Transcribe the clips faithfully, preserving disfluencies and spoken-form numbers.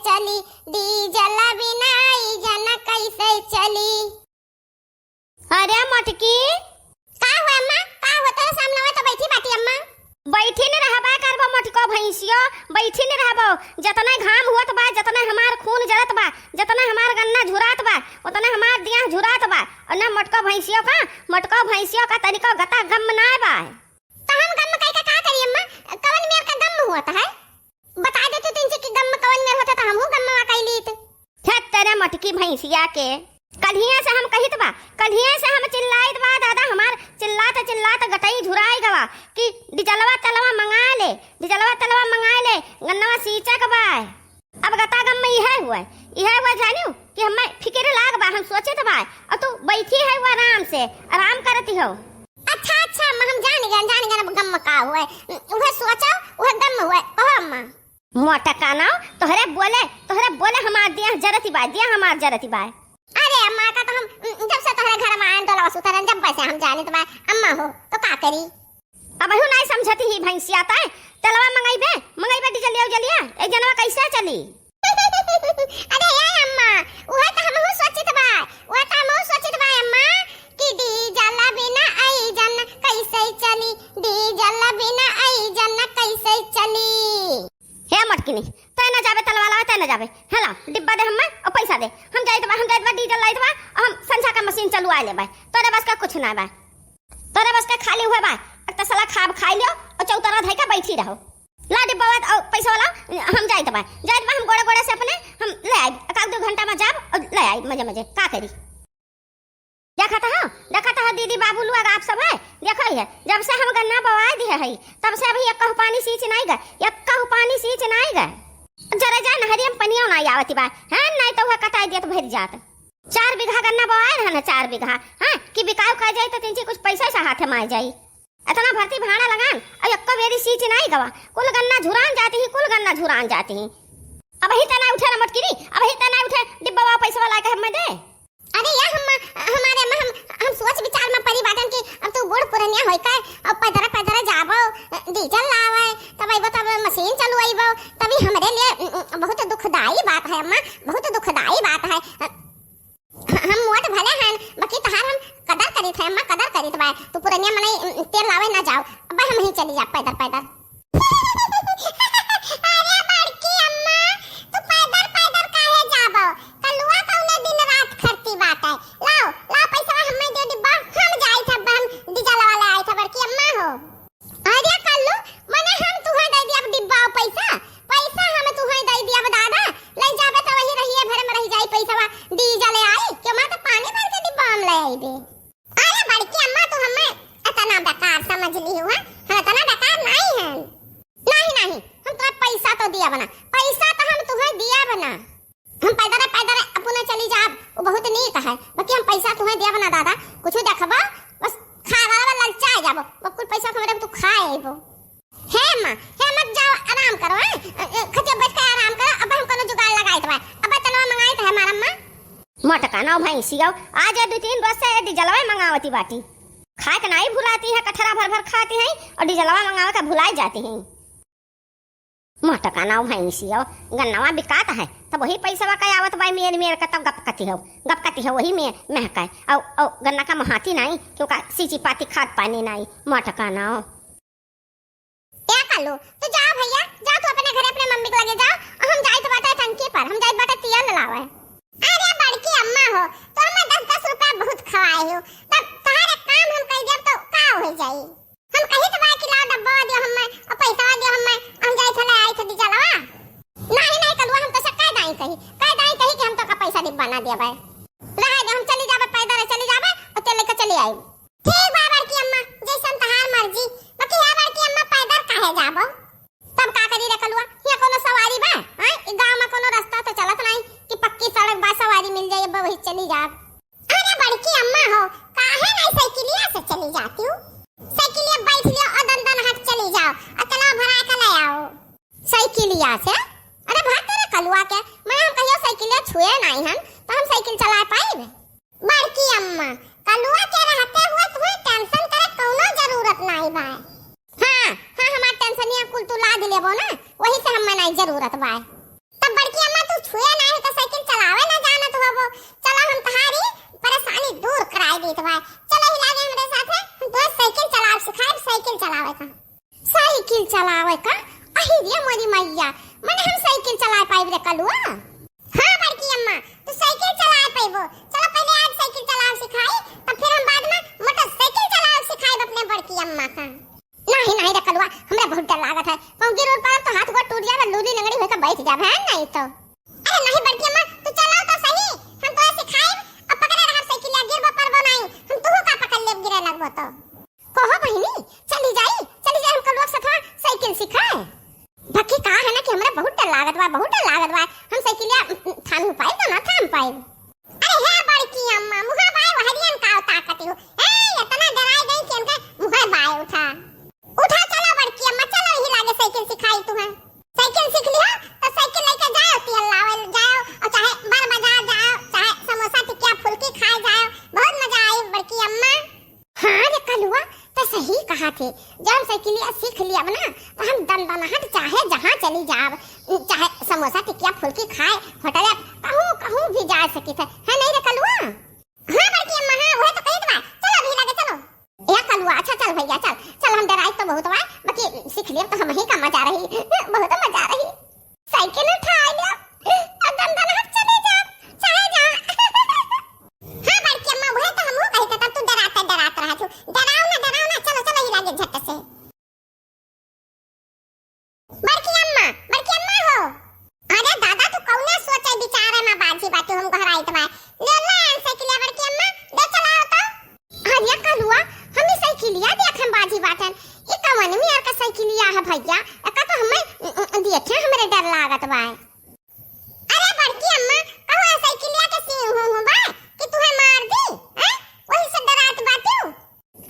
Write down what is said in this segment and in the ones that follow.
चली, डीजल बिना ई जन कैसे चली। अरे मोटकी। का हुआ अम्मा? का हुआ? तोरे सामने हुआ तो बैठी बाटी अम्मा। बैठी न रहबा करबो मोटको भैंसियो, बैठी न रहबो। जतना घाम हुअत बा, जतना हमार खून जरत बा, जतना हमार गन्ना झुरात बा, उतना हमार दिया झुरात बा। और ना मोटको भैंसियो का, मोटको भैंसियो का तनिको गता गम ना बा। तो हम गम कई का का करी अम्मा? कवन मेर का गम हुअत है? बता दे तू तिनसे कि गम कवन मेर होता तो हमहू गम मा कई लीत। हे तेरे मोटकी भैंसिया के, कल्हिया से हम कहित बा, कल्हिया से हम चिल्लाइत बा दादा, हमार चिल्लात चिल्लात गटई झुराई गवा कि डीजलवा तेलवा मंगा ले, डीजलवा तेलवा मंगा ले, गन्नवा सींचे के बा। अब गता गम मा इहे हुआ, इहे हुआ जानियो कि हमें फिकिर लाग बा, हम सोचित बा, और तू बैठी है वो आराम से, आराम करती हो। अच्छा, अच्छा, अम्मा, हम जान गए, जान गए, अब गम का हुआ है। उहे सोचो, उहे गम हुआ है। कहो, अम्मा। मोटका ना, तोहरे बोले, तोहरे बोले हमार दिया जरती बा, दिया हमार जरती बा। अरे, अम्मा का तो हम, जब से तोहरे घर मा आन, डोलवा सुतरन, जब से हम जानित बा, अम्मा हो, तो का करी? अबहू नाई समझती ही भैंसिया ताय। तेलवा मंगइबे, मंगइबे डीजलिया उजलिया, ए जनवा कैसे चली? अरे ए अम्मा, उहे त हमहू सोचित बा, उहे त हमहू सोचित बा अम्मा, कि डीजल बिना ई जन कैसे चली, डीजल बिना ई जन कैसे चली। हे मटकिनी, तै ना जाबे तेलवा लावे, तै ना जाबे। हे ला, डिब्बा दे हम्मे, और पैसा दे। हम जाइत बा, हम जाइत बा, डीजल लाइत बा, और हम संझा का मशीन चलवाए लेबे। तोरे बस का कुछ ना बा। तोरे बस के खाली हुए बा, एक तसला खाब खाई लियो और चौतरा धई के बैठी रहो। ला डिब्बा वाला और पैसा वाला, हम जाइत बा, जाइत बा, हम गोड़े गोड़े से अपने हम ले आइब, एक आध दो घंटा मा जाब और ले आइब मजे मजे, का करी? देखत हो, देखत हो दीदी बाबू लोग आप सब है, देखो ये, जब से हम गन्ना बोआए दिए है, तब से अभी एक कहू पानी सींच नाई गए, एक कहू पानी सींच नाई गए। जरे जा नहरिया मा पनियो नाई आवती बा, हैं, नाई तो वह कटाई देत भर जात। चार बीघा गन्ना बोआए रहा ना, चार बीघा, हाँ, कि बिकाऊ कर जाई तो तिनची कुछ पैसा से हाथ मा आई जाई। इतना भर्ती भाड़ा लगान, और एक्को बेरी सींच नाई गवा, कुल गन्ना झुरान जाती ही, कुल गन्ना झुरान जाती ही। अबही तना उठे ना मटकिनी, अबही तना उठे, डिब्बा वा पैसा वाला के हमें दे। अरे या हम, हमारे अम्मा, हम, हम सोच विचार मा परी बाटन कि अब तू बूढ़ पुरनिया होई के, अब पैदर पैदर जाबो, डीजल लावे, तब अइबो, तब मशीन चलवाइबो, तभी हमरे लिए, उम, उम, बहुत दुखदाई बात है अम्मा, बहुत दुखदाई बात है। हम मोट भले हन, बाकी तहार हम कदर करित है अम्मा, कदर करित बा। तू पुरनिया मनई, उम, तेल लावे ना जाओ, अब हम ही चली जा पैदर पैदर। अरे बड़की अम्मा, तू पैदर पैदर काहे जाबो? कलुआ कौने दिन रात खरती बाटे। लाओ, लाओ पैसा हमें दे डिब्बा, हम जाई था, हम डीजल वाले आई था बड़की अम्मा हो। अरे कल्लू, मने हम तुहे दे दियब डिब्बा पैसा, पैसा हम तुहे दे दियब दादा, ले जाबे तो वही रहिए भर में रह जाई पैसा, डीजल ले आई, क्यों मैं तो पानी भर के डिब्बा हम ले आईबे। अरे बड़की अम्मा, तू हमें इतना बेकार समझ ली हुआ, हम इतना बेकार नहीं है। नहीं, नहीं, हम तुम्हें पैसा तो दियब ना, पैसा तो हम तुम्हें दियब ना। हम पैदर पैदर अपने चली जाब, वो बहुत नीक है, बाकी हम पैसा तुम्हें देब ना दादा, कुछ देखबो, बस खा वाला ललचा जाबो, वो कुल पैसा हमरे तू खा आइबो। हे अम्मा, हे मत जाओ, आराम करो, हैं? अ, अ, खटिया बैठ के आराम करो, अब हम कोनो जुगाड़ लगाइत बा, अब तलवा मंगाइत है हमार अम्मा। मोटका ना भैंसी आओ, आज ये दो तीन रोज से ये डीजलवा मंगावती बाटी, खाए के नाई भुलाती है, कठरा भर भर खाती है और डीजलवा मंगावे का भुलाई जाती है। मोटका नाव भैंसी हो, गन्नवा बिकात है, तब वही पैसवा का आवत बाय मेर मेर के, तब गपकती हो, गपकती हो वही में महकाय। औ, औ, गन्ना का मोहाती नाई, क्यों का सींची पाती खाद पानी नाई, मोटका नाव। ए कालू, तू जा भैया, जा तू अपने घरे अपने मम्मी के लगे जा, और हम जाइत बाटे टंकी पर, हम जाइत बाटे तेल लावे। अरे बड़की अम्मा हो, तो हमें दस दस रुपया बहुत खवाए हो, तब तहार एक काम हम कह देब तो का हो जाई? हम कहित बा कि लाओ डब्बा दियो हमें, और पैसा दियो हमें, हम जाई थले आई थे डीजलवा। नहीं, नहीं, कलुआ हम तो से कह दाई कही, कह दाई कही कि हम तो का पैसा डिब्बा ना दिया भाई। रहे दे, हम चली जाबे पैदल, चली जाबे और तेल लेके चली आई। ठीक बा बड़की अम्मा, जैसन तहार मर्जी। बाकी है बड़की अम्मा, पैदल काहे जाबो? तब का करी रे कलुआ, हियाँ कोनो सवारी बा? हाँ, ई गाँव में कोनो रास्ता तो चलत नहीं कि पक्की सड़क बा, सवारी मिल जाई, अब वही चली जाब। अरे बड़की अम्मा हो, काहे नहीं साइकिलिया से चली जाती हूँ? साइकिलिया बैठ लियो और दन दन हाथ चली जाओ और तेलवा भरा के ले आओ। साइकिलिया से? अरे भाग तेरे कलुआ के, मैं हम कहियो साइकिलिया छुए नहीं हम, तो हम साइकिल चला पाइब? बड़की अम्मा, कलुआ के रहते हुए तुम्हें टेंशन करे कौनो जरूरत नहीं बा। हाँ, हाँ, हमार टेंशनिया कुल तू लाद लेबो ना, वही से हमें नहीं जरूरत बा। तब बड़की अम्मा छुए नाही तो साइकिल चलावे ना जानत होबो। चलो हम तहारी परेशानी दूर कराई देत बा। चलो ही लागे हमरे साथे, हम तोहे साइकिल चलावे सिखाए, साइकिल चलावे का। साइकिल चलावे का? अहि रे मोरी मैया, मने हम साइकिल चलाए पाइब रे कलुआ? हाँ बड़की अम्मा, तू साइकिल चलाए पाइबो। चलो पहले आज साइकिल चलावे सिखाई, तब फिर हम बाद में मोटरसाइकिल चलावे सिखाई अपने बड़की अम्मा का। नाही, नाही रे कलुआ, हमरा बहुत डर लागत है। कहूँ गिर उर पड़ब तो हाथ गोड़ टूट जाए, लूली लंगड़ी होके बैठ जाब, है नहीं तो। अरे नाही बड़की अम्मा, तू चलो तो सही, हम तोहे सिखाइब। अब पकड़े रहब साइकिलिया, गिरबो पड़बो नाही, हम तुहू का पकड़ लेब गिरे लगबो तो। कहो बहिनी, चली जाई, चली जाई, हम कलुआ के साथवा साइकिल सिखाए। बाकी का है ना कि हमरा बहुत डर लागत बा, बहुत डर लागत बा। हम साइकिलिया, उम, उम, थाम पाइब तो ना थाम पाइब। अरे हे बड़की अम्मा, मुहा बाय वहरियन का ताकत हो। ए, इतना डराई गई कि उनके मुहा बाय उठा। उठा चलो बड़की अम्मा, चलो यही लागे साइकिल सिखाई तुहे। साइकिल सीख लिया तो साइकिल लेके जाओ, तेल लावल जाओ, और चाहे बड़ बाजार जाओ, चाहे समोसा टिकिया फुल्की खाए जाओ, बहुत मजा आई बड़की अम्मा। हाँ रे कलुआ, तो सही कहा थे, जब साइकिलिया सीख लिया ना, तो हम दनदनाहट चाहे जहाँ चली जाब, चाहे समोसा टिकिया फुल्की खाए होटल, कहूँ कहूँ भी जा सकी थे, है नहीं रे कलुआ? हाँ बड़की अम्मा, हाँ, वह तो कही तो बा। चलो अभी लगे चलो। ए कलुआ, अच्छा चल भैया, चल, चल, हम डराई तो बहुत बा, बाकी सीख लेब तो हम ही का मजा रही, बहुत मजा रही। साइकिल उठा लिया, अब दंदन हम चले जा, चाहे जा। हाँ बड़की अम्मा, वह तो हमहू कही था, तब तू डराते डरात रहा तू। डराओ ना, डराओ ना, चलो, चलो, ही लागे झट से। बड़की अम्मा, बड़की अम्मा हो। अरे दादा, तू कौने सोचे विचारे में बाझी बाटू, हम घराइत बा। ले ले साइकिलिया बड़की अम्मा, ले चलाओ तो। अरे कलुआ, हम ई साइकिलिया देख हम बाझी बाटन। ई कवन मियार का साइकिलिया है भैया? एका तो हमें, उम, उम, देखे हमरे डर लागत बा। अरे बड़की अम्मा, कहू ए साइकिलिया के सींग हूँ हूँ बा कि तुहे मार दी, हैं? वही से डरात बाटू।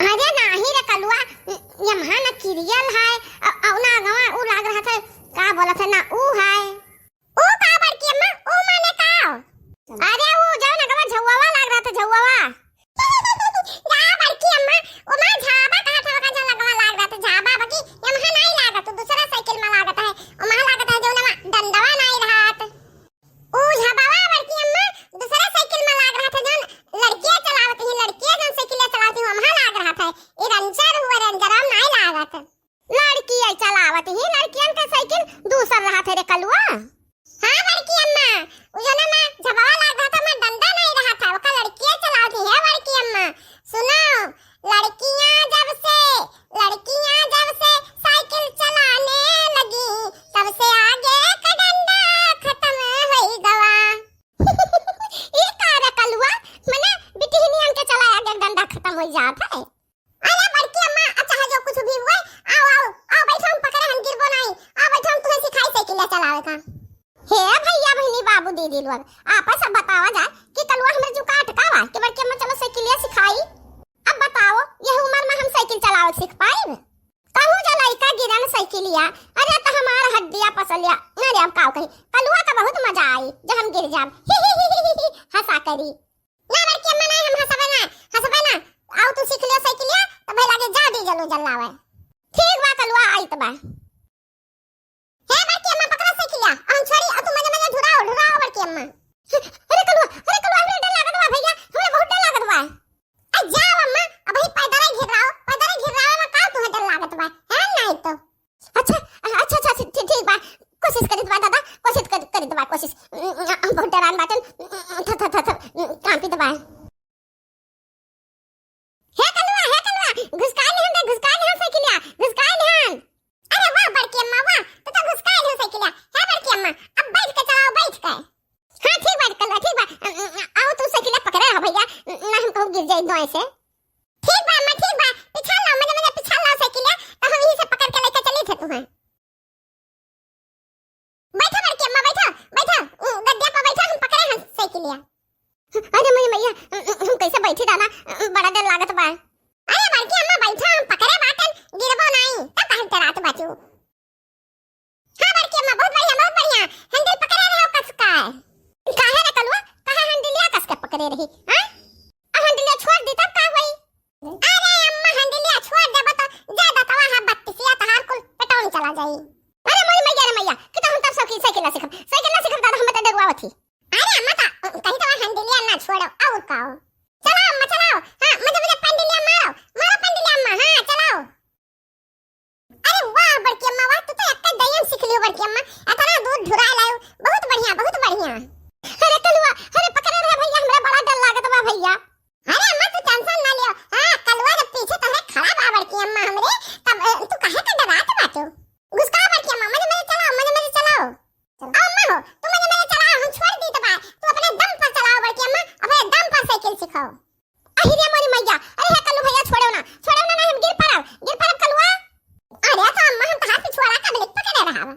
अरे नाही रे कलुआ, यमहा न किरियल है, अ-, अउ ना अगवा ऊ लाग रहा था, का बोलत है ना, ऊ है। ऊ का बड़की अम्मा, ऊ माने का? अरे ऊ जौन अगवा झौवा लाग रहा था, झौवा। जा बड़की अम्मा, ओमा झाबा कहा था, का जौन अगवा लाग रहा था, झाबा, बाकी यमहा नाही लागत, दूसरा साइकिल में लागत है, ओमा लागत है जौन ओमा डंडवा नाही रहत। ऊ झबवा बड़की अम्मा, दूसरा साइकिल में लाग रहा था, जौन लड़कियां चलावत ही, लड़कियां जौन साइकिल चलावत ही, वहाँ लाग रहा था। ई रेंजर हुआ, रेंजर में नाई लागत। लड़कियां चलावत ही, लड़कियन का साइकिल दूसर रहा था रे कलुआ। हाँ बड़की अम्मा, ऊ जौन में झबवा लाग रहा था, में डंडा नाई रहा था, ओका लड़कियां चलावत ही है बड़की अम्मा। सुनो, लड़कियां जब से, लड़कियां जब से साइकिल चलाने लगी, तब से आगे का डंडा खत्म होई गवा। ई का रे कलुआ, मने बिटिहनियन के चलाए आगे डंडा खत्म होई जात है। अरे बड़की अम्मा, अच्छा है जो कुछ भी हुए, आओ, आओ, आओ बैठो, हम पकड़े, हम गिरबो नहीं, आओ बैठो, हम तुम्हें सिखाई साइकिल चलावे का। हे भैया, बहिनी, बाबू, दीदी लोग, आपस में बतावा जाए कि कलुआ हमरे जू का अटकावा कि बड़की अम्मा चलो साइकिलिया सिखाई। अब बताओ, यह उम्र में हम साइकिल चलावे सीख पाइब? कहूँ जा लइका गिरन साइकिलिया, अरे त हमार हड्डिया पसलिया। अरे अब का कही, कलुआ का बहुत मजा आई जब हम गिर जाब। हंसा करी। ना बड़की अम्मा, ना हम हंसबे ना, हंसबे ना। आओ तू सीख लियो साइकिलिया, त भाई लागे जा दी जलू जल्लावे। ठीक बा कलुआ, आइत बा। हे बड़की अम्मा, पकड़ा साइकिलिया, हम छोड़ी, अब तू मजे मजे ढुराओ, ढुराओ बड़की अम्मा। अरे कलुआ, अरे कलुआ, हमरे डर लागत बा भैया, हमरे बहुत डर लागत बा। आ जाओ अम्मा, अबही पैदल ही घिर्राओ, पैदल ही घिर्राओ ना, का तुम्हें डर लागत बा, है नहीं तो। अच्छा, अच्छा, अच्छा, ठीक, ठीक बा, कोशिश करित बा दादा, कोशिश कर, करित बा, कोशिश। हम बहुत डरान बाटन, थ, थ, थ, थ, कांपित बा। हे कलुआ, हे कलुआ, घुसकाइ लिहन रे, घुसकाइ लिहन साइकिलिया, घुसकाइ लिहन। अरे वाह बड़की अम्मा, वाह, तू तो घुसकाइ लिहन साइकिलिया। हे बड़की अम्मा, अब बैठ के चलाओ, बैठ के। हाँ, ठीक बा कलुआ, ठीक बा। अम, अम, आओ तू साइकिलिया पकड़े रहो भैया, न, ना हम कहूँ गिर जाई दोए से। ठीक बा अम्मा, ठीक बा, पिछाल लाओ, मजे मजे पिछाल लाओ साइकिलिया, तो हम यहीं से पकड़ के लेके चली थे तुम्हें। बैठा बड़की अम्मा, बैठा, बैठा, उ, गद्दा पर बैठा, हम पकड़े हैं साइकिलिया। अरे मोरी मैया, हम कैसे बैठी दादा, बड़ा डर लागत बा। अरे बड़की अम्मा बैठा, हम पकड़े बाटन, गिरबो नाई, तब काहे डरात बाटू। हाँ बड़की अम्मा, बहुत बढ़िया, बहुत बढ़िया, हैंडल पकड़े रहो कस का। काहे रे कलुआ, काहे हैंडलिया कस के पकड़े रही, हाँ? अब हैंडलिया छोड़ दी तब का होई? अरे अम्मा, हैंडलिया छोड़ देबो तो जा दतवा हा बत्तीसिया तहार कुल पेटौन चला जाई। अरे मोरी मैया रे मैया, कि तो हम तब साइकिल, साइकिल ना सीखब, साइकिल ना सीखब दादा, हम तो डरुआ अहि रे मोरी मैया, अरे हे कल्लू भैया, छोड़ो ना, छोड़ो ना, नहीं हम गिर पड़ब, गिर पड़ब कलुआ। अरे तो अम्मा, हम तहार पिछुआरा कब ले पकड़े रहब।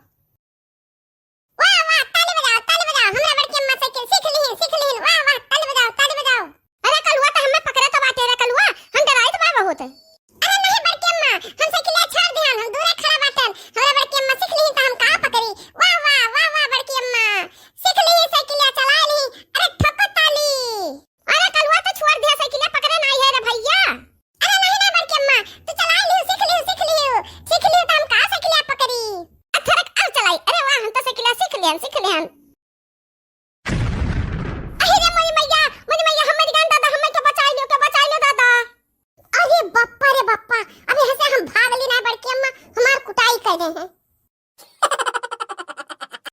वाह, वाह, ताली बजाओ, ताली बजाओ, हमरा बड़की अम्मा साइकिल सीख लिहिन, सीख लिहिन, वाह, वाह, ताली बजाओ, ताली बजाओ। अरे कलुआ, तो हमें पकड़े तो बाटे रे कलुआ, हम डराइत बा बहुत। अरे नहीं बड़की अम्मा, हम साइकिलिया छोड़ दिहन, हम दूरे खड़ा बाटन, हमरा बड़की अम्मा सीख लिहिन तो हम का पकड़ी। वाह, वाह, वाह, वाह, बड़की अम्मा, सीख लिही साइकिलिया चलाए लिही, अरे ठोको ताली। अरे कलुआ, तो छोड़ दिया, साइकिलिया पकड़े नाहीं है रे भैया। अरे नहीं ना बड़की अम्मा, तू चलाए लिहू, सीख लिहू, सीख लिहू, सीख लिहू तो हम का साइकिलिया पकड़ी। अरे थोड़क और चलाई। अरे वाह, हम तो साइकिलिया सीख लिहन, सीख लिहन। अहि रे मोरी मैया, मोरी मैया, हमें गान दादा, हमें के बचाई लो, के बचाई लो दादा। अरे बप्पा रे बप्पा, अब यहाँ से हम भाग ली ना बड़की अम्मा, हमार कुटाई कर दे हैं।